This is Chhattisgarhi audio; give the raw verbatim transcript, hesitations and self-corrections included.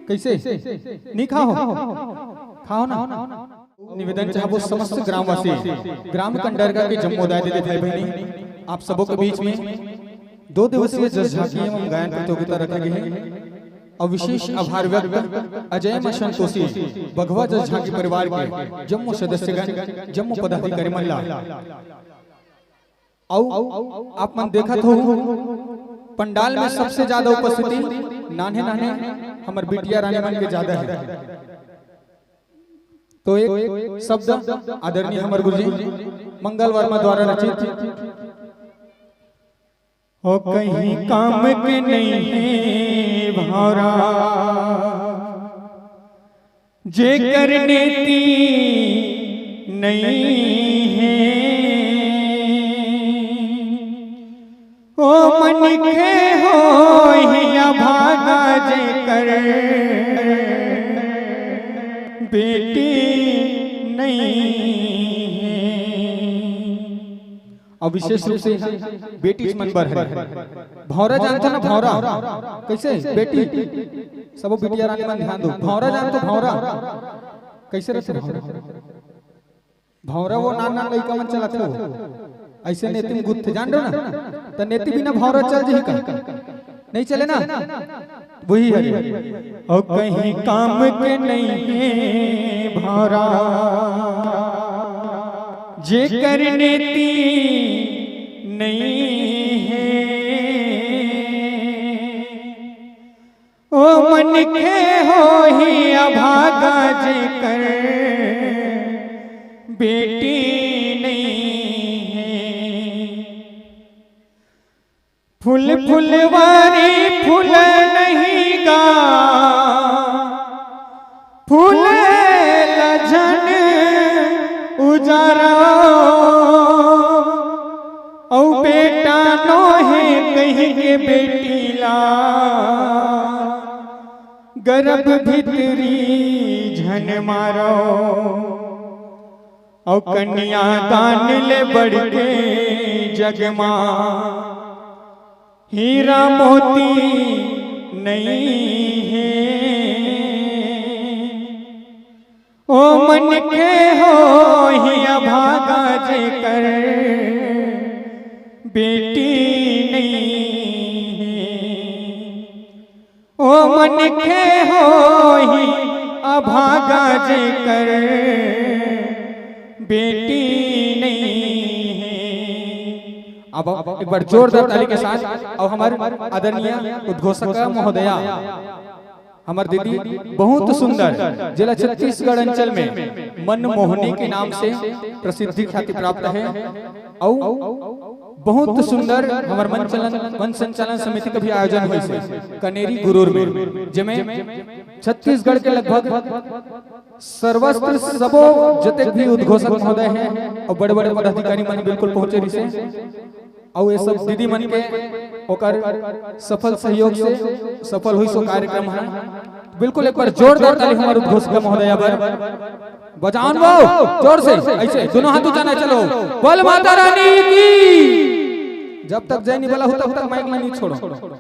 कैसे? नहीं खाओ? खाओ ना। निवेदन चाहबो समस्त ग्रामवासी, ग्राम कंडरका के जम्मो दाई दीदी भाई बहिनी, आप सबो के बीच में दो दिवसीय जस झांकी एवं गायन प्रतियोगिता रखे गए हे। अउ विशेष आभार व्यक्त अजय म संतोषी बघवा जस झांकी परिवार के जम्मो सदस्यगण, जम्मो पदाधिकारी मन ला। अउ आप मन देखत हो, पंडाल में सबसे ज्यादा उपस्थिति नान्हे नान्हे हमर बिटिया रानी मन के ज्यादा हे। तो एक शब्द आदरणीय हमर गुरुजी मंगल वर्मा द्वारा रचित। हो कहीं काम के नहीं हे भौरा, जेकर नेती नहीं हे, ओ मनखे होही अभागा, जेकर बेटी नहीं हे। अउ विशेष रूप से बेटी मन बर हरे। भौरा जानथो ना, भौरा? कैसे? बेटी। सबो बिटिया रानी मन ध्यान दो। भौरा जानथो, भौरा? कैसे रहिथे भौरा? भौरा वो नान नान लइका मन चलाथे वो। अइसे नेती में गुदथे, जान डरेव ना? त नेती बिना भौरा चल जही का? नहीं चले ना? वही हरे। अउ कहीं काम के नहीं हे भौरा, जेकर नेती नहीं हे, ओ मनखे होही अभागा, जेकर बेटी नहीं हे। फूल फुलवारी फूल नहीं गा, फूल लजन उजारा। अउ बेटा नोहे कहिके बेटी ला, गर्भ भीतरी झन मारो। अउ कन्या दान ले बढ़के जग मा, हीरा मोती नहीं हे। ओ मनखे होही अभागा, जेकर बेटी नहीं हे। ओ मनखे होही अभागा, जेकर बेटी नहीं हे। अब एक बार जोरदार ताली के साथ अउ हमर आदरणीय उद्घोषक महोदया, हमर दीदी, बहुत सुंदर, जेला छत्तीसगढ़ अंचल में मनमोहनी के नाम से प्रसिद्धि ख्याति प्राप्त हे। अउ बहुत सुंदर हमर मन चलन, मन संचालन समिति के भी आयोजन होइस हे कनेरी गुरूर में, जेमे छत्तीसगढ़ के लगभग सर्वस्त्र सबो जतेक भी उद्घोषक महोदय हे अउ बड़े-बड़े पदाधिकारी मन बिल्कुल पहुंचे रहिस हे। अउ ये सब दीदी मन के ओकर सफल सहयोग से सफल होइस ओ कार्यक्रम हे। बिल्कुल एक बार जोरदार ताली हमर उद्घोषक महोदया बर। बजाओ न वो, जोर से, अइसे, दोनों हाथ ऊंचा ना, चलो। बोल माता रानी की। जब तक जय नहीं बोला हो, तब तक माइक ला नहीं छोड़ो।